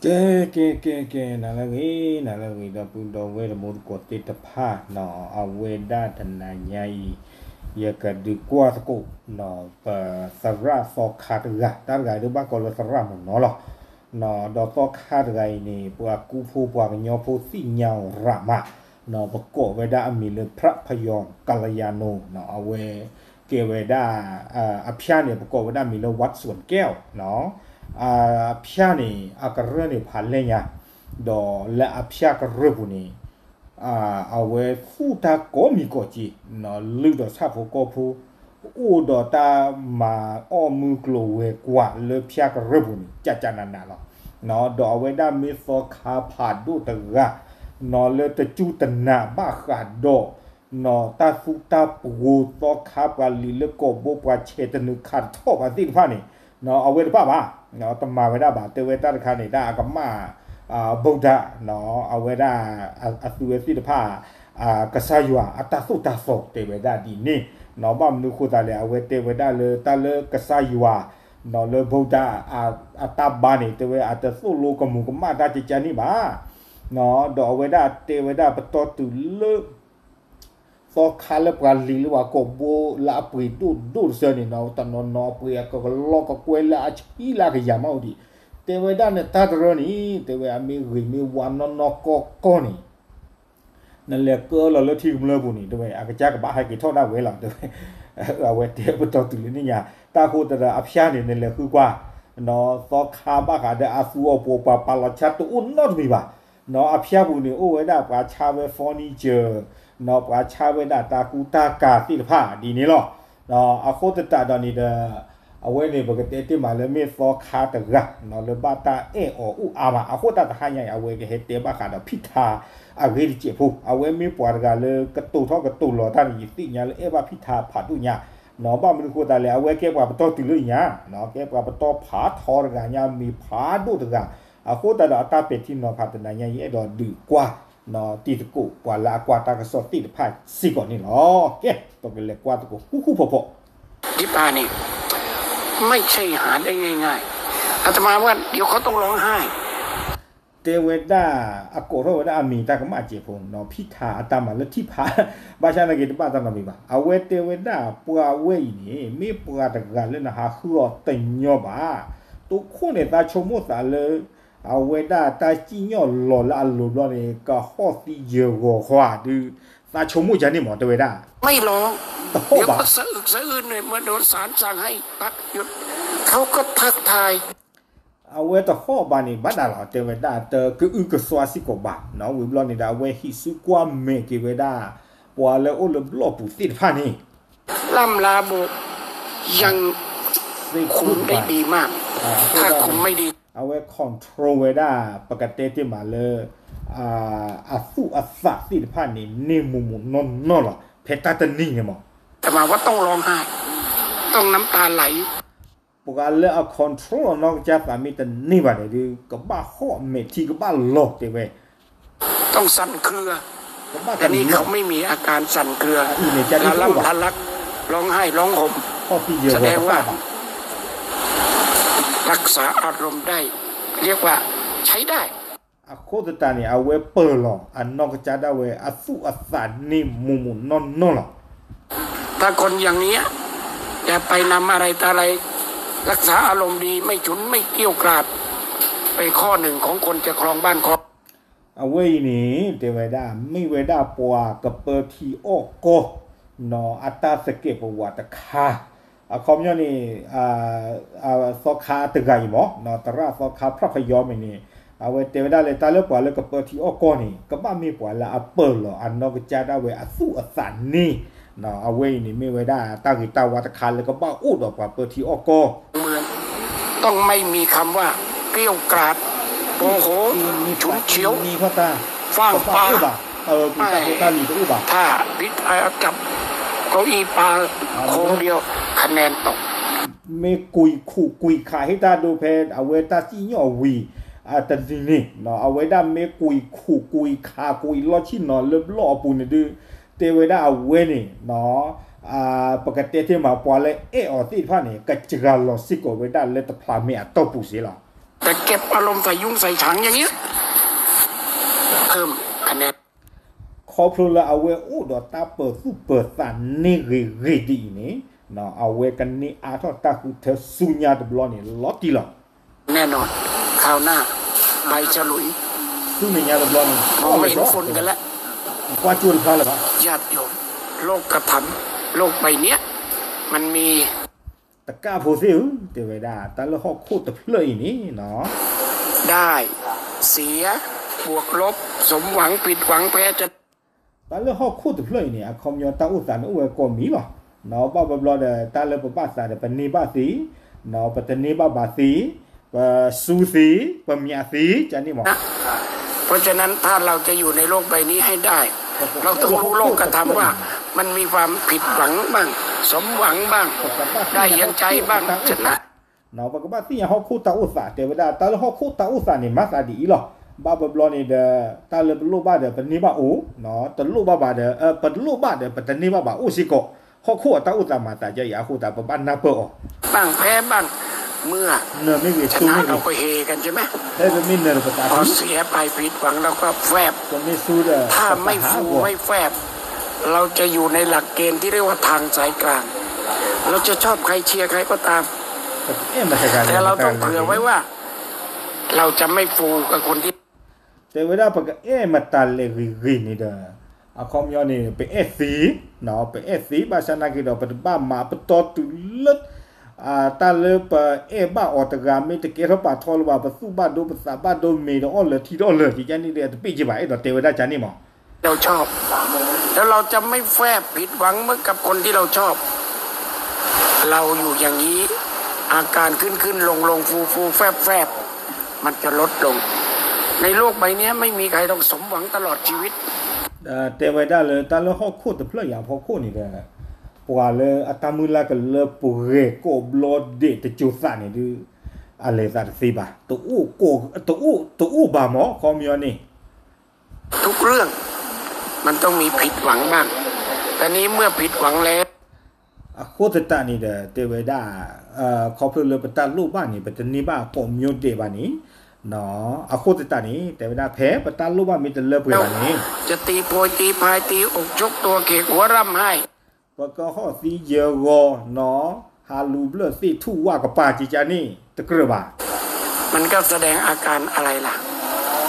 ကဲ ကဲ ကဲ ကဲ နၤလၢအဂ့ၤ နၤလၢအဂ့ၤ ဒီပုၢ်ဒီဝဲၢ်တံၤသကိးသ့ၣ်တဖၣ်နီၤ, အဝဲဒၣ်တနၤညါအံၤ ယကဒုးကွၢ်သကိး ပသရၣ်သီခါတဂၤ, တၢ်တဂၤအံၤဒုးဘၣ်ကိးလၢသရၣ်မုၣ်နီၤလီၤ. ဒီးသီခါတဂၤအံၤန့ၣ် ပှၤကူဖိပှၤကညီဖိသ့ၣ်ညါအီၤရးမး, ပကိးဝဲဒၣ်အမံၤလၢ ဖြးဖယီၤ ကလယၤနိၤ, အဝဲကဲဝဲဒၣ် အဖၠါန့ၣ် ပကိးဝဲဒၣ်မံၤလၢ ဝးစွၣ်ကဲလ်, အဖၠါန့ၣ် အကရၢၢ်န့ၣ်ဖးလဲၢ်ညါ, ဒီးလၢအဖၠါကရၢၢ်ပူၤန့ၣ် အဝဲသူၣ်တၢ်ကိးမံၤကိးက့ၤ, လုၢ်ဒီးဆၣ်ဖိကီၢ်ဖိ, အိၣ်ဒီးတၢ်မၤအီၣ်မုၢ်ကျိၤဝဲၤကွာ်လၢဖၠါကရၢၢ်ပူၤန့ၣ် ကၠးကၠးနးနးလီၤ. ဒီးအဝဲဒၣ်မ့ၢ်သီခါဖးဒိၣ်တဂၤ, လၢတစူၢ်တနာ်ဘၣ်ဃးဒီး တၢ်သူတၢ်ပှိၤသီခါပှၤလံၤလၢကီၢ်ဘိပှၤဆဲးတနုာ်ခးတထီၣ်ဘၣ်သ့ၣ်တဖၣ်န့ၣ်, အဝဲတဘၣ်ဘၣ်, တမၤဝဲဒၣ်ဘၣ်, တဲဝဲတၢ်တခါန့ၣ် တၢ်အကမၣ် ဗုဒ္ဓ, အဝဲဒၣ် အသုဝဲသ့ၣ်တဖၣ် ကစၢ်ယွၤအတၢ်သိၣ်တၢ်သီတဲဝဲဒၣ်ဒ်န့ၣ်, ဘၣ်မနုၤဃိသးလဲၣ် အဝဲတဲဝဲဒၣ်လၢတၢ်လၢကစၢ်ယွၤ လၢ ဗုဒ္ဓ အတၢ်ဘါန့ၣ် တဲဝဲအတသိၣ်လိကမူၤကမၣ်တၢ်ကကၢန့ၣ်ဘၣ်, ဒီးအဝဲဒၣ်တဲဝဲဒၣ်ပတီၢ်တုၤလၢ သီခါလၢပှၤလံၤလၢပှၤကီၢ်ဘိလၢအပှ့ၤဒိၣ်ဒိၣ်တစၢန့ၣ်နီၤ, တနီၤနီၤအပှ့ၤအကလီကကွဲလၢအဆံလၢအကယၤမးအိၣ်ဒံး, တဲဝဲဒၣ်နတၢ်တရၢန့ၣ် တဲဝဲအမ့ၢ်ဂ့ၤမ့ၢ်ဝါနီၢ်နီၢ်ကီၢ်ကီၢ်န့ၣ် နလဲၤကၢလီၤလၢထံကမျၢၢ်ပူၤန့ၣ် တဲဝဲ အကစၢ်ကဘၣ်ဟဲက့ၤထီၣ်ဒၣ်ဝဲလီၤ တဲဝဲ, အဝဲတဲပတီၢ်တုၤလၢန့ၣ်ညါ, တၢ်ဃိသတးဒီးအဖၠါန့ၣ် နလဲၤဃုကွၢ် သီခါဘၣ်ဃးဒီးအသူအီၤပှိၤပှၤပာ်လီၤဆါတအိၣ်နီတမံၤဘၣ်, အဖၠါပူၤန့ၣ် အိၣ်ဝဲဒၣ်ပှၤဆါဝဲ furniture, ပှၤဆါဝဲဒၣ်တၢ်ကူတၢ်ကၤသ့ၣ်တဖၣ်ဒ်န့ၣ်လီၤ. အဃိသတးဒီးန့ၣ်ဒီး အဝဲန့ၣ် ပကတဲတ့ၢ်မးလၢမ့ၢ်သီခါတဂၤ လၢဘၣ်တၢ်အဲၣ်အီၤအိၣ်အါမး, အဃိသတးတဟါညါအံၤ အဝဲကဟဲတဲဘၣ်ဃးဒီးဖံထါအဂ့ၢ်တစဲးဖိ, အဝဲမ့ၢ်ပှၤတဂၤလၢကတိၤထီၣ်ကတိၤလီၤတၢ်န့ၣ် ယသ့ၣ်ညါလၢအဲၣ်ဘၣ်ဖံထါဖးဒိၣ်ညါ, ဘၣ်မနုၤဃိသးလဲၣ် အဝဲကဲပှၤပတီၢ်တုၤလၢညါ, ကဲပှၤပတီၢ်ဖးထီတဂၤညါ မ့ၢ်ဖးဒိၣ်တဂၤ, အဃိသတးဒီးအတၢ်ပဲာ်ထံနီၤဖးတနၤညါ ယအဲၣ်ဒိးဒုးကွၢ် တံၤသကိးပှၤလၢအကွၢ်တၢ်ကစီၣ်သ့ၣ်တဖၣ်စ့ၢ်ကီးန့ၣ်လီၤ. ကဲ ပကလဲၤကွၢ်သကိးဃူဃူဖိးဖိး ဒီပါနေ ไม่ใช่หาได้ง่ายๆ อาตมาว่าเดี๋ยวเขาต้องร้องไห้ တဲဝဲဒၣ် အကိးထီၣ်ဝဲဒၣ်အမံၤတၢ်ကမၣ်စဲးဖိနီၤ ဖံထါအတၢ်မၤလၢထံဖး ဘၣ်ဆၣ်နာ်က့ၤတဘၣ်တၢ်နီတမံၤဘၣ်. အဝဲတဲဝဲဒၣ်ပှၤဝဲအံၤန့ၣ် မ့ၢ်ပှၤတဂၤလၢနဟးဃုအီၤတညီဘၣ်. တိခိၣ်န့ၣ် သးဆိကမိၣ်သးလၢ အဝဲဒၣ်တၢ်စံၣ်ညီၣ်လီၤလၢအလိၤဘျီန့ၣ် ကဟီၣ်သံယၢၤဂီၤဃီဧါဒုး သးဆိကမိၣ်ယၤန့ၣ်မး တဲဝဲဒၣ် ไม่หรอก တဟီၣ်ဘၣ် เดี๋ยวก็สะอึกสะอื้นเนี่ย เมื่อโดนศาลสั่งให้พักหยุด เขาก็ทักทาย အဝဲတဟီၣ်ဘၣ်န့ၣ် ဘၣ်ဒၣ်လီၤ တဲဝဲဒၣ် တကအုကစွါစ့ၢ်ကီးဘၣ်နီၤ. ဝံၤဘျီန့ၣ်ဒီး အဝဲဟံးစုကွၢ်မဲာ်က့ၤဝဲဒၣ် ပှၤလၢအိၣ်လၢဘျီၣ်ပူၤသ့ၣ်တဖၣ်န့ၣ် ล่ำลาบก ยัง คุมได้ดีมาก ถ้าคุมไม่ดี အဝဲ control ဝဲဒၣ် ပကတဲတ့ၢ်မးလၢ အသူၣ်အသးသ့ၣ်တဖၣ်န့ၣ် န့ၢ်မူးမူးနီၢ်နီၢ်လီၤ. ဖဲတၢ်တနံၤန့ၣ်မး แต่มาว่าต้องร้องไห้ ต้องน้ำตาไหล ပှၤလၢအ control အနီၢ်ကစၢ်သးမ့ၢ်တန့ၢ်ဘၣ်န့ၣ်ဒုး ကဘၣ်ဟီၣ်မဲာ်ထံကဘၣ်လီၤတဲဝဲ ต้องสั่นเครือ แต่นี่เขาไม่มีอาการสั่นเครือ ระล่ำทะลัก ร้องไห้ร้องห่ม แสดงว่า รักษาอารมณ์ได้ เรียกว่าใช้ได้ အဃိသတးန့ၣ် အဝဲပၢၢ်လီၤ အနီၢ်ကစၢ်ဒၣ်ဝဲ အသူၣ်အသးန့ၢ်မူးမူးနီၢ်နီၢ်လီၤ. ถ้าคนอย่างนี้จะไปนำอะไรต่ออะไร รักษาอารมณ์ดี ไม่ฉุนไม่เกรี้ยวกราด เป็นข้อหนึ่งของคนจะครองบ้านครอง အဝဲအံၤန့ၣ် တဲဝဲဒၣ် မ့ၢ်ဝဲဒၣ်ပှၤကပၢထံအီၣ်ကီၢ် နီၤ အတၢ်သကဲးပဝးတခါ အခီပညီန့ၣ် သီခါတဂၤအံၤမး သရၣ်သီခါဖြၣ်ဖယီမ့ၢ်န့ၣ် အဝဲတဲဝဲဒၣ်လၢတၢ်လၢပှၤလၢကပၢထံအီၣ်ကီၢ်န့ၣ် ကဘၣ်မ့ၢ်ပှၤလၢအပၢၢ်လီၤအနီၢ်ကစၢ်ဒၣ်ဝဲအသူၣ်အသးန့ၢ် အဝဲအံၤန့ၣ်မ့ၢ်ဝဲဒၣ်တၢ်ဂ့ၤတၢ်ဝါတခါလၢကဘၣ်အိၣ်ဒီးပှၤပၢထံအီၣ်ကီၢ် ต้องไม่มีคำว่าเกรี้ยวกราดโมโหฉุนเฉียว ฟาดฟาด ถ้าผิดอาจจับเก้าอี้ปาโคมเดียว คะแนนตก မ့ၢ်ကွံာ်ခူၣ်ကွံာ်ခးဟ့ၣ်တၢ်ဒိဖဲအဝဲတၢ်စံၣ်ညီၣ်ဝံၤ တနံၤန့ၣ် အဝဲဒၣ်မ့ၢ်ကွံာ်ခူၣ်ကွံာ်ခးကွံာ်လီၢ်ဆ့ၣ်နီၤလၢဘျီၣ်အပူၤန့ၣ် ဒုး တဲဝဲဒၣ်အဝဲန့ၣ် ပကတဲတ့ၢ်မးပှၤလၢအဲၣ်အီၤသ့ၣ်တဖၣ်န့ၣ် ကစှၤလီၤစ့ၢ်ကီးဝဲဒၣ်လၢတဖျးမဲာ်အတီၢ်ပူၤစ့ၢ်လီၤ. แต่เก็บอารมณ์ใส่ยุ้งใส่ฉางอย่างเงี้ย เพิ่มคะแนน ခီဖျိလၢအဝဲအိၣ်ဒီးတၢ်ပၢၤသူၣ်ပၢၤသးန့ၢ်ဂ့ၤဂ့ၤဒ်အံၤန့ၣ် အဝဲကန့ၢ်အါထီၣ်တၢ်ဃုထၢဆူညါတဘျီန့ၣ် လီၤတံၢ်လီၤ. แน่นอน คราวหน้า ใบฉลุย ဆူမဲာ်ညါတဘျီန့ၣ် မองไม่เห็นฝุ่นกันแล้ว ကွၢ်ကၠိတဖျါလၢၤဘၣ် ญาติโยม โลกธรรม โลกใบเนี้ย มันมี တကးဖိသ့ၣ်ဧၢ တဲဝဲဒၣ် တၢ်လၢဟီၣ်ခိၣ်တဖျၢၣ်အံၤန့ၣ် ได้ เสีย บวกลบ สมหวัง ผิดหวัง แพ้ชนะ တၢ်လၢဟီၣ်ခိၣ်တဖျၢၣ်အံၤန့ၣ် အခီပညီတၢ်အိၣ်သးန့ၣ်အိၣ်ဝဲကိးမံၤလီၤ. ဘၣ်ဘျီဘျီဒီး တၢ်လၢပဘၣ်သးဒီး ပန့ၢ်ဘၣ်သ့, ပတန့ၢ်ဘၣ်ဘၣ်သ့, ပစူသ့, ပမၠးသ့ ကန့ၣ်မး เพราะฉะนั้น ถ้าเราจะอยู่ในโลกใบนี้ให้ได้ เราต้องรู้โลกธรรมว่า มันมีความผิดหวังบ้าง สมหวังบ้าง ได้อย่างใจบ้าง ชนะ ပကဘၣ်သ့ၣ်ညါဟီၣ်ခိၣ်တၢ်အိၣ်သး တဲဝဲဒၣ် တၢ်လၢဟီၣ်ခိၣ်တၢ်အိၣ်သးန့ၣ် မၤသးဒ်အံၤလီၤ. ဘၣ်ဘျီဘျီန့ၣ်ဒီး တၢ်လၢပလိၣ်ဘၣ်ဒီး ပန့ၢ်ဘၣ်အိၣ်, တလိၣ်ဘၣ်ဘၣ်ဒီး ပတလိၣ်ဘၣ်ဒီး ပတန့ၢ်ဘၣ်ဘၣ်အိၣ်စ့ၢ်ကီး, ဟီၣ်ခိၣ်အတၢ်အိၣ်သးမၤသးဒ်အံၤအဃိသတး ပဘၣ်နၢ်ပၢၢ်အီၤ บ้างแพ้บ้าง เมื่อ နၢၤမ့ၢ်ဂ့ၤ ဆူမ့ၢ်ဂ့ၤ ဖဲပမ့ၢ်နၢၤဒီးပသးခု พอเสียไปผิดหวังเราก็แฟบ ပမ့ၢ်စူဒီး ถ้าไม่ฟูไม่แฟบ เราจะอยู่ในหลักเกณฑ์ที่เรียกว่าทางสายกลาง เราจะชอบใครเชียร์ใครก็ตาม แต่เราต้องเผื่อไว้ว่า เราจะไม่ฟูกับคนที่ တဲဝဲဒၣ်ပကအဲၣ်မတၤလဲၣ်ဂ့ၤဂ့ၤန့ၣ်ဒီး အခီပညီန့ၣ် ပအဲၣ်သ့, ပအဲၣ်သ့ ဘၣ်ဆၣ်နာ်က့ဒီး ပတဘၣ်မၤပတီၢ်တုၤလၢ တၢ်လၢပအဲၣ်ဘၣ်အီၤတဂၤ မ့ၢ်တကဲထီၣ်ပာ်ထီလၢၤဘၣ် ပသူၣ်ဘၣ်ဒိပသးဘၣ်ဒိ မ့ၤဒီးအီၣ်လၢာ်ထံဒီးအီၣ်လၢာ် ကကန့ၣ်ဒီး တပ့ၢ်က့ၤဘၣ် အဲၣ်ဒိးတဲဝဲဒၣ်ကန့ၣ်မး เราชอบ แล้วเราจะไม่แฟบผิดหวังเหมือนกับคนที่เราชอบ เราอยู่อย่างนี้ อาการขึ้นขึ้นลงลง ฟูฟูแฟบแฟบ มันจะลดลง ในโลกใบนี้ไม่มีใครต้องสมหวังตลอดชีวิต တဲဝဲဒၣ်လၢတၢ်လၢဟီၣ်ခိၣ်တဖျၢၣ်အံၤအဖီခိၣ်န့ၣ်ဒီး ပှၤလၢအတၢ်မုၢ်လၢ်ကလၢပှဲၤကိးဘျီဒဲးတစိၤသးန့ၣ်ဒီး အလဲၤသးတသ့ဘၣ်, တအိၣ်ဘၣ်မး ခီပညီန့ၣ် ทุกเรื่องมันต้องมีผิดหวังบ้าง แต่นี้เมื่อผิดหวังแล้ว အဃိသတးန့ၣ်ဒီး တဲဝဲဒၣ် ခီဖျိလၢပတၢ်လိၣ်ဘၣ်န့ၣ် ပတန့ၢ်ဘၣ်ကိးမံၤဒဲးဘၣ်န့ၣ်, အဃိသတးန့ၣ် တဲဝဲဒၣ်ဖဲပတၢ်လိၣ်ဘၣ်မ့ၢ်တလၢပှဲၤဘၣ်န့ၣ် จะตีโพยตีพายตีอกชกตัวเขกหัวร่ำไห้ ပကဟီၣ်သံယၢၤဂီၤနီၤ, ဟးလူၤဘျၢၣ်သ့ၣ်ထူၣ်ဝၣ်ကပၤကကန့ၣ် တကြၢးဘၣ် มันก็แสดงอาการอะไรล่ะ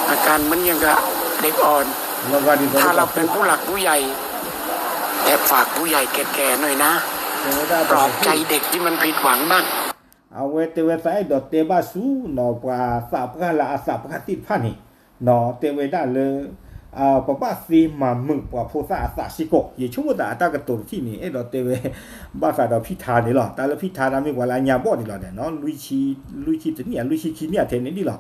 อาการเหมือนอย่างกับเด็กอ่อน ถ้าเราเป็นผู้หลักผู้ใหญ่ แต่ฝากผู้ใหญ่แก่ๆหน่อยนะ ปลอบใจเด็กที่มันผิดหวังบ้าง အဝဲတဲဝဲသးအဲၣ်ဒိးတဲဘၣ်ဆူနီၤ ပှၤသးပှၢ်လၢအသးပှၢ်သ့ၣ်တဖၣ်န့ၣ် နီၤ တဲဝဲဒၣ်လၢ ပဘၣ်သ့မၤမုာ်ပှၤဖိသၣ်အသးစ့ၢ်ကီး ယဆိကမိၣ်သးအတၢ်ကတိၤတထံၣ်န့ၣ် အဲၣ်ဒိးတဲဝဲ ဘၣ်ဃးဒီးဖံထါန့ၣ်လီၤ. တၢ်လၢဖံထါတၢ်မ့ၢ်ပှၤလၢအညါဘီၣ်န့ၣ်လီၤဒီး လွံၢ်ဆံတနံၣ် လွံၢ်ဆံခံနံၣ်အထဲန့ၣ်ဒ်လီၤ.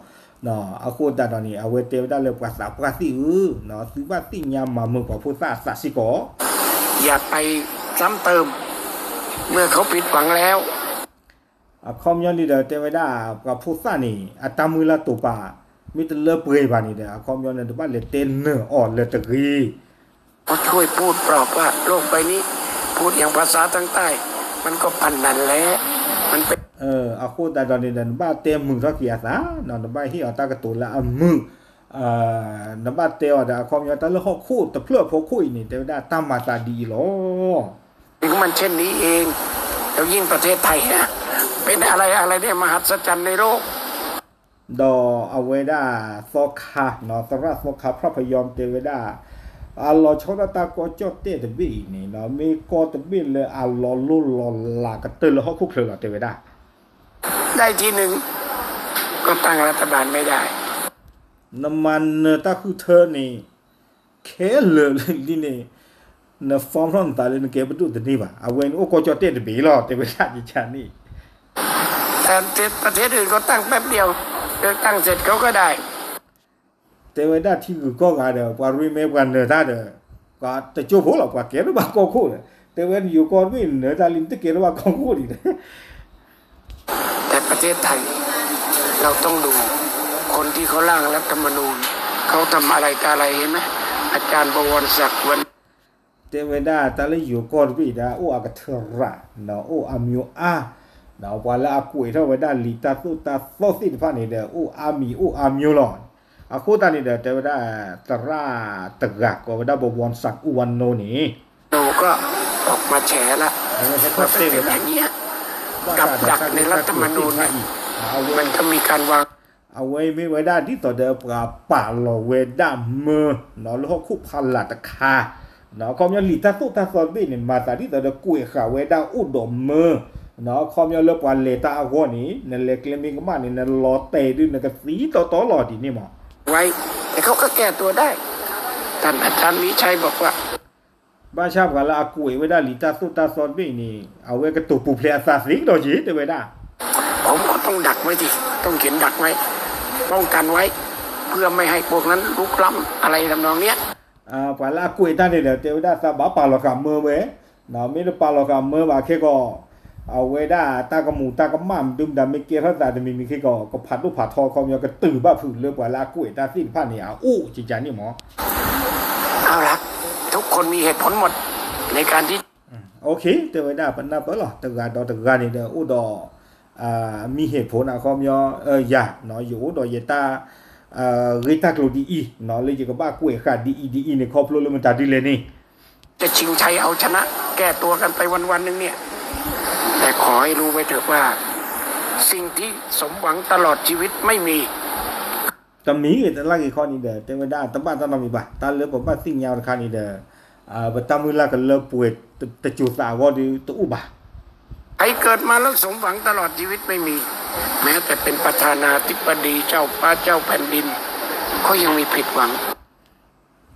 အဃိသတးဒီးန့ၣ် အဝဲတဲဝဲဒၣ်လၢပှၤသးပှၢ်သ့ၣ်ဧၢ, သုဘၣ်သ့ၣ်ညါမၤမုာ်ပှၤဖိသၣ်အသးစ့ၢ်ကီး อย่าไปซ้ำเติม เมื่อเขาผิดหวังแล้ว အခီပညီန့ၣ်ဒီးတဲဝဲဒၣ် ပှၤဖိသၣ်န့ၣ် အတၢ်မုၢ်လၢ်တိာ်ပာ် မ့ၢ်တလၢပှဲၤဘၣ်န့ၣ်ဒီး အခီပညီန့ၣ် တဘၣ်လဲၤတဲနၢၤအီၤလၢၤတဂ့ၤ ก็ช่วยพูดปลอบว่าโลกใบนี้ พูดอย่างภาษาทางใต้ มันก็พันนั้นแหละ มันเป็น အဃိသတးဒီးန့ၣ်ဒီး နဘၣ်တဲမုာ်ထီၣ်က့ၤအသး, နဘၣ်ဟ့ၣ်အီၤတၢ်ကတိၤလၢအမုာ်, နဘၣ်တဲအီၤဒီး အခီပညီတၢ်လၢဟီၣ်ခိၣ်တဖျၢၣ်အဖီခိၣ်အံၤန့ၣ် တဲဝဲဒၣ်တၢ်မၤသးဒ်အံၤလီၤ มันเช่นนี้เอง แล้วยิ่งประเทศไทยฮะ เป็นอะไรอะไรเนี่ยมหัศจรรย์ในโลก ဒီးအဝဲဒၣ်သီခါ, သရၣ်သီခါ ဖြၣ်ဖယီ တဲဝဲဒၣ် အလီၤဆီဒၣ်တၢ်ကီၢ်ကၠီၣ်တဲၣ်တဘ့ၣ်အံၤန့ၣ် မ့ၢ်ကီၢ်တဘ့ၣ်လၢအလီၤလိၢ်လီၤလးကတၢၢ်လၢဟီၣ်ခိၣ်ချၢလီၤ တဲဝဲဒၣ် ได้ที่หนึ่ง ก็ตั้งรัฐบาลไม่ได้ နမၤနၢၤတၢ်ဃုထၢန့ၣ် ခဲလၢာ်လံန့ၣ် န form ထီၣ်နသးလၢနကဲပဒိၣ်တန့ၢ်ဘၣ်. အဝဲန့ၣ်အိၣ်ကီၢ်ကၠီၣ်တဲၣ်တဘ့ၣ်လီၤ တဲဝဲဒၣ်န့ၣ် แต่ประเทศอื่นก็ตั้งแป๊บเดียว เลือกตั้งเสร็จเขาก็ได้ တဲဝဲဒၣ်ထံဂုၤကီၢ်ဂၤဒီး ပှၤရ့မဲပှၤနၢၤတၢ်ဒီး ပှၤတကၠိဖိလီၤ ပှၤကဲထီၣ်ဘၣ်ကီၢ်ခိၣ်ဒီး တဲဝဲယိၤကီၢ်တဘ့ၣ်နၢၤတၢ်လံ နတကဲထီၣ်ဘၣ်ကီၢ်ခိၣ်ဒံး แต่ประเทศไทย เราต้องดู คนที่เขาร่างรัฐธรรมนูญ เขาทำอะไรต่ออะไร เห็นไหม อาจารย์บวรศักดิ์ วัน တဲဝဲဒၣ်တၢ်လၢယိၤကီၢ်တဘ့ၣ်ဒၣ် အိၣ်အကထၢရၣ်, အိၣ်အမျိုးအါ, ပှၤလၢအကွဲးထီၣ်ဝဲဒၣ်လံာ်တၢ်သိၣ်တၢ်သီသ့ၣ်တဖၣ်န့ၣ်ဒီး အိၣ်အါမံၤအိၣ်အါမျိၤလီၤ. အဃိသတးန့ၣ်ဒီး တဲဝဲဒၣ် သရၣ်တဂၤ ကိးဝဲဒၣ် ဘဝီၣ်စၣ်အူဝါနိန့ၣ် ก็ออกมาแฉละ ว่าเป็นอย่างเนี้ย กับดักในรัฐธรรมนูญเนี่ย มันก็มีการวาง အဝဲမ့ၢ်ဝဲဒၣ်ဒ်သိးဒီးပှၤပာ်လီၤဝဲဒၣ်မၢ လၢဟီၣ်ခိၣ်ဖီလာ်တခါ, အခီပညီလံာ်တၢ်သိၣ်တၢ်သီတဘ့ၣ်န့ၣ် မၤသးဒ်သိးဒီးကွဲးဃာ်ဝဲဒၣ်အိၣ်ဒီးမၢ, အခီပညီလၢပှၤလဲၤတၢ်အဂီၢ်န့ၣ် နလဲၤကျဲမ့ၢ်ကမၣ်န့ၣ် နလီၤတဲာ်ဒုး နကသံတီတီလီၤဒ်န့ၣ်မး ไว้ แต่เขาก็แก้ตัวได้ ท่านอาจารย์มีชัยบอกว่า ဘၣ်ဆၣ်ပှၤလၢအကွဲးဝဲဒၣ်လံာ်တၢ်သိၣ်တၢ်သီတဘ့ၣ်အံၤန့ၣ် အဝဲကတိၤပူၤဖျဲးအသးသ့ကဒီးက့ၤ တဲဝဲဒၣ် ผมก็ต้องดักไว้สิ ต้องเขียนดักไว้ ป้องกันไว้ เพื่อไม่ให้พวกนั้นรุกล้ำอะไรทำนองเนี้ย ပှၤလၢအကွဲးတၢ်န့ၣ်ဒီး တဲဝဲဒၣ်သးဘၣ်ပာ်လီၤဃာ်မၢဝဲ, မ့ၢ်တပာ်လီၤဃာ်မၢဘၣ်ခဲကီး အဝဲဒၣ်တၢ်ကမူးတၢ်ကမၣ်မဒုမတၤမ့ၢ်ကဲထီၣ်သးတမံၤမံၤခဲကီး ကဖးဒိၣ်ဖးထီ အခီပညီကတုၤဘၣ်ဖုးလၢပှၤလၢအကွဲးတၢ်သ့ၣ်တဖၣ်န့ၣ် အအိၣ်ကကန့ၣ်မး เอาละ ทุกคนมีเหตุผลหมด ในการที่ တဲဝဲဒၣ်ပနၢ်ပၢၢ်လီၤ တဂၤဒီးတဂၤန့ၣ်ဒီး အိၣ်ဒီး မံၤဟ့ၣ်ဖိနၤ အခီပညီ ယၤ ယအိၣ်ဒီးယတၢ် ဂ့ၢ်တၢ်ကျိၤဒ်အံၤ လၢယကဘၣ်ကွဲးဃာ်ဒ်အံၤဒ်အံၤန့ၣ် ခီဖျိလၢမတၤဒ်လဲၣ်န့ၣ် จะชิงชัยเอาชนะ แก้ตัวกันไปวันๆ หนึ่งเนี่ย แต่ขอให้รู้ไว้เถอะว่า สิ่งที่สมหวังตลอดชีวิตไม่มี တမံၤဂ့ၤတလၢ်ဂ့ၤခီန့ၣ်ဒီး တဲဝဲဒၣ်တဘၣ်တၢ်နီတမံၤဘၣ် တၢ်လၢပဘၣ်သ့ၣ်ညါအီၤတခါန့ၣ်ဒီး ပတၢ်မုၢ်လၢ်ကလၢပှဲၤတစိၤသးအဂီၢ်ဒီးတအိၣ်ဘၣ် ใครเกิดมาแล้วสมหวังตลอดชีวิตไม่มี แม้แต่เป็นประธานาธิบดี เจ้าฟ้า เจ้าแผ่นดิน ก็ยังมีผิดหวัง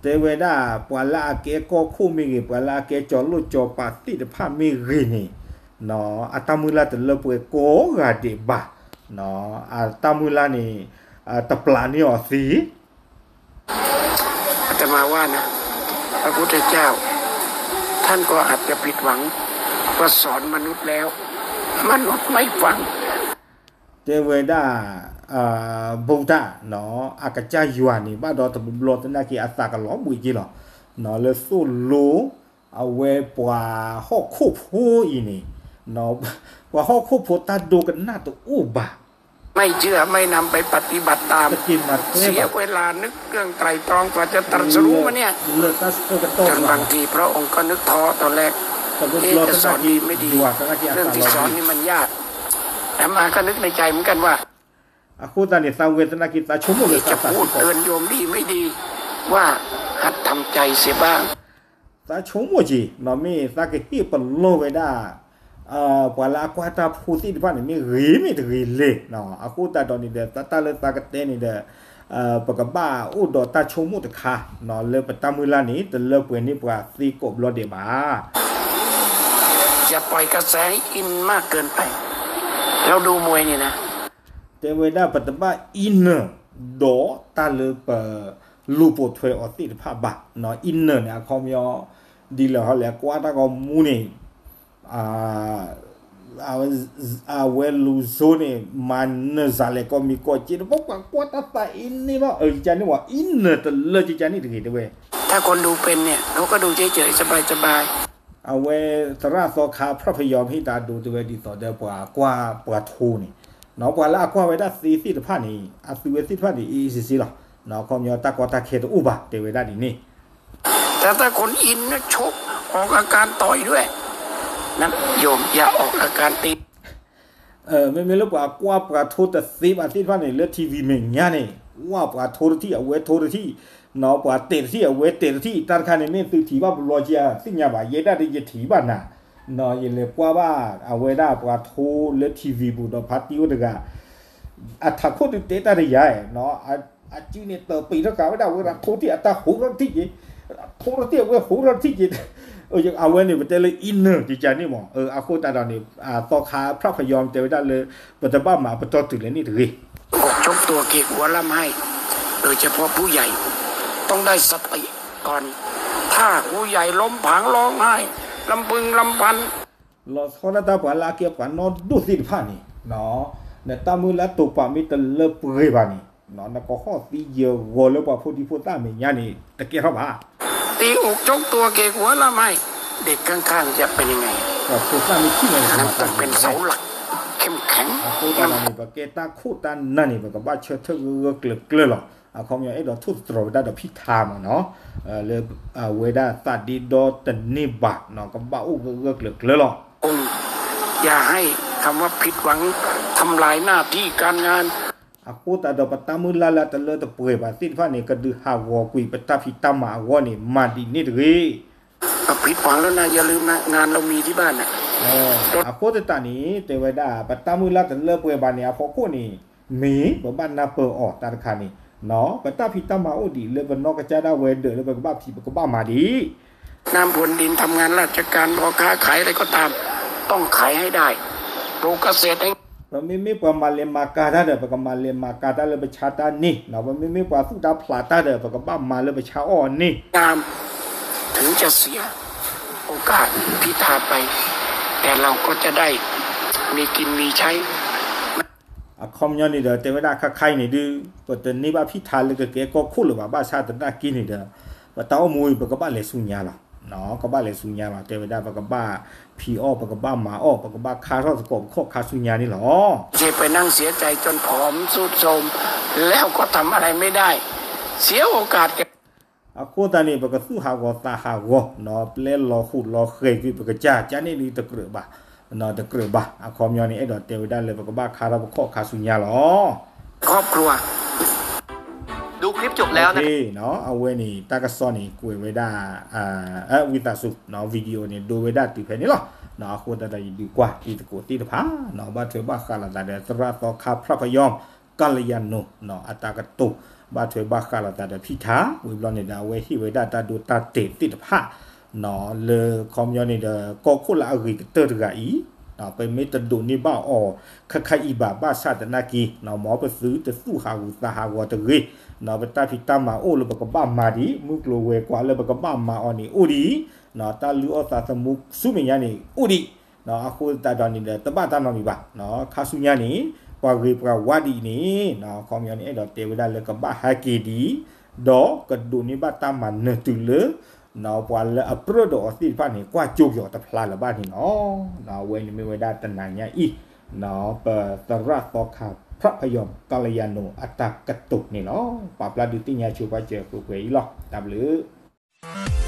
တဲဝဲဒၣ် ပှၤလၢအကဲကီၢ်ခိၣ်မ့ၢ်ဂ့ၤ ပှၤလၢအကဲကၠီၤလိၣ်ကၠီၤပၤသ့ၣ်တဖၣ်မ့ၢ်ဂ့ၤန့ၣ် အတၢ်မုၢ်လၢ်တလၢပှဲၤကိးဂၤဒဲးဘၣ် အတၢ်မုၢ်လၢ်န့ၣ် တပျးန့ၢ်အီၤသ့ อาตมาว่านะ พระพุทธเจ้า ท่านก็อาจจะผิดหวัง ว่าสอนมนุษย์แล้ว มนุษย์ไม่ฟัง တဲဝဲဒၣ် ဗုဒ္ဓ အကစၢ်ယွၤန့ၣ် ဘၣ်ဒီးတဘျီဘျီသနာ်က့ အသးကလီၤဘှံးက့လီၤ လၢသိၣ်လိ အဝဲပှၤဟီၣ်ခိၣ်ဖိအံၤန့ၣ် ပှၤဟီၣ်ခိၣ်ဖိတၢ်ဒိကနၣ်တအိၣ်ဘၣ် ไม่เชื่อ ไม่นำไปปฏิบัติตาม เสียเวลานึกเรื่องไตร่ตรองกว่าจะตรัสรู้มาเนี่ย จนบางทีพระองค์ก็นึกท้อตอนแรก เอ๊ะ จะสอนดีไม่ดี เรื่องที่สอนนี่มันยาก อาตมาก็นึกในใจเหมือนกันว่า အဃိသတးန့ၣ် သးဝဲသနာ်က့ သးဆိကမိၣ်လၢသးစးစ့ၢ်ကီး จะพูดเตือนโยมดีไม่ดี ว่าหัดทำใจเสียบ้าง သးဆိကမိၣ်က့ၤ မ့ၢ်သးကဟ့ၣ်ပလီၢ်ဝဲဒၣ် ပှၤလၢအကွၢ်တၢ်ဖိသ့ၣ်တဖၣ်န့ၣ် မ့ၢ်ဂ့ၤမ့ၢ်တဂ့ၤလဲၣ်. အဃိသတးဒီးန့ၣ်ဒီး တၢ်လၢသးကတဲန့ၣ်ဒီး ပကဘၣ်အိၣ်ဒီးတၢ်ဆိကမိၣ်တခါ လၢပတၢ်မုၢ်လၢ်န့ၣ် တလၢပှဲၤန့ၢ်ပှၤသ့ကိးဘျီဒဲးဘၣ်. อย่าปล่อยกระแสให้อินมากเกินไป เราดูมวยนี่นะ တဲဝဲဒၣ်ပတဘၣ်အံနၢၤ ဒီးတၢ်လၢပလူၤပိာ်ထွဲအီၤသ့ၣ်တဖၣ်ဘၣ်. အံနၢၤန့ၣ် အခီပညီ ဒ်လဲၣ်ဟီလဲၣ် ကွၢ်တၢ်ဂီၤမူန့ၣ် အဝဲလူၤစိန့ၣ် မၤနၢၤစးလဲၣ် ကီၢ်မံၤကီၢ်စ့ တဘၣ်ပှၤကွၢ်တၢ်သးအံၤန့ၣ်ဘၣ် ကကန့ၣ်ဝဲ အံနၢၤတလၢကကန့ၣ်တဂ့ၤ တဲဝဲ ถ้าคนดูเป็นเนี่ย เขาก็ดูเฉยๆ สบายๆ အဝဲသရၣ်သီခါ ဖြၣ်ဖယီၤ ဟ့ၣ်တၢ်ဒိတဲဝဲဒ်သိးဒီးပှၤကွၢ်ပှၤထိန့ၣ် ပှၤလၢအကွၢ်ဝဲဒၣ်သ့သ့ၣ်တဖၣ်န့ၣ် အသုဝဲသ့ၣ်တဖၣ်န့ၣ် အ့ၣ်စ့ၣ်စ့ၣ်လီၤ. အခီပညီတၢ်ကီတၢ်ခဲတအိၣ်ဘၣ် တဲဝဲဒၣ်ဒ်န့ၣ် แต่ถ้าคนอินนะชก ออกอาการต่อยด้วย นะ โยมอย่าออกอาการตี မ့မ့ၢ်လၢပှၤကွၢ်ပှၤထိတသ့ဘၣ်သ့ၣ်တဖၣ်န့ၣ် လၢ ထံၣ်ဝံၣ် မဲာ်ညါန့ၣ် ဝဲပှၤထိတထံၣ် အဝဲထိတထံၣ် ပှၤတဲာ်တထံၣ် အဝဲတဲာ်တထံၣ် တၢ်တခါန့ၣ် မ့ၢ်သုထံၣ်ဘၣ်ပလီၢ်က့ သ့ၣ်ညါဘၣ် ယဲဒၣ်ဒီးယထံၣ်ဘၣ်နၤ ယလဲၤကွၢ်ဘၣ်အဝဲဒၣ်ပှၤထိလၢ ထံၣ်ဝံၣ် ပူၤဒီးဖါတံၢ်အိၣ်တဂၤ အထးခိၣ်ဒုးတဲတၢ်တယၤ အစုန့ၣ်တပံာ်ထီၣ်ဃာ်ဝဲဒၣ် အဝဲဒၣ်ထိတထံၣ် အတၢ်ဟူးထီၣ်တထံၣ်က့ၤ ထိတထံၣ် အဝဲဟူးထီၣ်တထံၣ်က့ၤ အဝဲန့ၣ် ပတဲလၢအံနၢၤကကန့ၣ်မး အဃိသတးဒီးန့ၣ် သီခါ ဖြၣ်ဖယီၤ တဲဝဲဒၣ်လၢ ပတဘၣ်မၤပတီၢ်တုၤလဲၣ်န့ၣ်တဂ့ၤ ออกชกตัวเกะหัวร่ำไห้ โดยเฉพาะผู้ใหญ่ ต้องได้สติก่อน ถ้าผู้ใหญ่ล้มผางร้องไห้ ลำพึงลำพัน လီၤဆီဒၣ်တၢ်ပှၤလၢအကဲပှၤနီၢ်ဒိၣ်သ့ၣ်တဖၣ်န့ၣ် နတၢ်မုၢ်လၢ်တိာ်ပာ်မ့ၢ်တလၢပှဲၤဘၣ်န့ၣ် နကဟီၣ်သံယၢၤဂီၤလၢပှၤဖိဒံဖိသၣ်မဲာ်ညါန့ၣ် တကဲထီၣ်ဘၣ် ตีอกชกตัวเกะหัวร่ำไห้ เด็กข้างๆ จะเป็นยังไง อันนั้นต้องเป็นเสาหลัก เก အဃိသတးန့ၣ် ပကဲတၢ်ခိၣ်တၢ်နၢ်န့ၣ် ပကဘၣ်ဆၢထၢၣ်ဂၢၢ်ဂၢၢ်ကျၢၤကျၢၤလီၤ. အခီပညီအဲၣ်ဒိးထိၣ်သတြီၤဝဲဒၣ်ဒီးဖံထါမးနီၤ, လၢအဝဲဒၣ်သးဒ့ဒီတန့ၢ်ဘၣ်နီၤ, ကဘၣ်အိၣ်ဂၢၢ်ဂၢၢ်ကျၢၤကျၢၤလီၤ. อย่าให้คำว่าผิดหวังทำลายหน้าที่การงาน အဃိသတးဒီးပတၢ်မုၢ်လၢ်လၢတလၢတပှဲၤဘၣ်သ့ၣ်တဖၣ်န့ၣ် ကဒုးဟးဂီၤကွံာ်ပတၢ်ဖံးတၢ်မၤအဂီၢ်န့ၣ် မၤဒ်န့ၣ်တဂ့ၤ. အဃိသတးန့ၣ် တဲဝဲဒၣ် ပတၢ်မုၢ်လၢ်တလၢပှဲၤဘၣ်န့ၣ် အဖီခိၣ်န့ၣ် မ့ၢ်ပဘၣ်နၢ်ပၢၢ်အီၤတၢ်တခါန့ၣ်, ပတၢ်ဖံးတၢ်မၤအိၣ်ဒံးလၢပနီၢ်ကစၢ်ဒၣ်ဝဲဒၣ်လၢပကဘၣ်ဖံးပကဘၣ်မၤဒံး นำผลดินทำงานราชการ พอค้าขายอะไรก็ตาม ต้องขายให้ได้ ปลูกเกษตร ပမ့မ့ၢ်ပှၤမၤလဲၤမၤကၤတၢ်ဒီး ပကမၤလဲၤမၤကၤတၢ်လၢပဆါတၢ်န့ၢ်, ပမ့မ့ၢ်ပှၤသူၣ်တၢ်ဖျးတၢ်ဒီး ပကဘၣ်မၤလၢပဆါအီၣ်န့ၢ် งาม ถึงจะเสียโอกาสพิธาไป แต่เราก็จะได้มีกินมีใช้ အခီပညီန့ၣ်ဒီး တဲဝဲဒၣ်ခါခါအံၤန့ၣ်ဒုး ပတန့ၢ်ဘၣ်ဖံထါလၢကကဲကီၢ်ခိၣ်လၢၤဘၣ်, ဘၣ်ဆၣ်သနာ်က့န့ၣ်ဒီး ပတၢ်အိၣ်မူအံၤ ပကဘၣ်လဲၤဆူညါလီၤ. ကဘၣ်လဲၤဆူညါလီၤ. တဲဝဲဒၣ် ပကဘၣ်ဖံးအီၣ် ပကဘၣ်မၤအီၣ် ပကဘၣ်ခါထီၣ်သကိးပခီၣ်ခါဆူညါန့ၣ်လီၤ. อย่าไปนั่งเสียใจจนผอมทรุดโทรม แล้วก็ทำอะไรไม่ได้ เสียโอกาส အဃိသတးန့ၣ် ပကသူၣ်ဟးဂီၤသးဟးဂီၤနီၤ, ပျဲလီၤဟူးလီၤဃဲၤကွံာ်ပကစၢ် ကန့ၣ်ဒုးတကြၢးဘၣ်, တကြၢးဘၣ်. အခီပညီန့ၣ် အဲၣ်ဒိးတဲဝဲဒၣ်လၢပကဘၣ်ခါထီၣ်ပခီၣ်ခါဆူညါလီၤ. ครอบครัว ดูคลิปจบแล้วนะ အဝဲန့ၣ် တၢ်ကစီၣ်န့ၣ် ကွဲးဝဲဒၣ် ဝံသးစူၤ video န့ၣ် ဒိဝဲဒၣ်တုၤဖဲန့ၣ်လီၤ. အဃိသတးဒီး ယဒုးကွၢ်တံၤသကိးသ့ၣ်တဖၣ် ဘၣ်ထွဲဘၣ်ဃးလိာ်သးဒီး သရၣ်သီခါ ဖြၣ်ဖယီၣ် ကလယၤနိ အတၢ်ကတိၤ ဘၣ်ထွဲဘၣ်ဃးလိာ်သးဒီးဖံထါ ဝံၤဘျီန့ၣ်ဒီး အဝဲဟ့ၣ်ဝဲဒၣ်တၢ်ဒိတၢ်တဲာ်သ့ၣ်တဖၣ် လၢခီပညီန့ၣ်ဒီး ကီၢ်ခိၣ်လၢအဂ့ၤကတၢၢ်တဂၤအံၤ ပမ့ၢ်တဒိးန့ၢ်ဘၣ်အီၤ ခါခါအံၤဘၣ် ဘၣ်ဆၣ်သနာ်က့ မ်ပသုတသူၣ်ဟးဂူာ်သးဟးဂီၤတဂ့ၤ, ပတၢ်ဖံးတၢ်မၤအိၣ်လၢပကဘၣ်မၤဒံး မုၢ်ကျိၤဝဲၤကွာ်လၢပကဘၣ်မၤအီၤန့ၣ်အိၣ်ဒံး, တၢ်လုၢ်အီၣ်သးသမူဆူမဲာ်ညါန့ၣ်အိၣ်ဒံး, အဃိသတးဒီးန့ၣ်ဒီး တဘၣ်တၢ်နီတမံၤဘၣ်, ခါဆူညါန့ၣ် ပှၤဂ့ၤပှၤဝါဒ်အံၤန့ၣ် ခီပညီန့ၣ် အဲၣ်ဒိးတဲဝဲဒၣ်လၢကဘၣ်ဟဲက့ၤဒံး ဒီးကဒိးန့ၢ်ဘၣ်တၢ်မၤနၢၤတုၤလၢ ပှၤလၢအပြၢၢ်ဒီးအီၤသ့ၣ်တဖၣ်န့ၣ် ကွၢ်ကၠိက့ၤအီၤတဖျါလၢၤဘၣ်န့ၣ်လီၤ. အဝဲန့ၣ်မ့ၢ်ဝဲဒၣ်တနၤညါအံၤ ပသရၣ်သီခါ ဖြၣ်ဖယီၣ် ကလယၤနိ အတၢ်ကတိၤန့ၣ်လီၤ. ပာ်ဖျါဒုးသ့ၣ်ညါဆိပာ်စၢၤပှဲၤပှဲၤအံၤလီၤ. တၢ်ဘျုး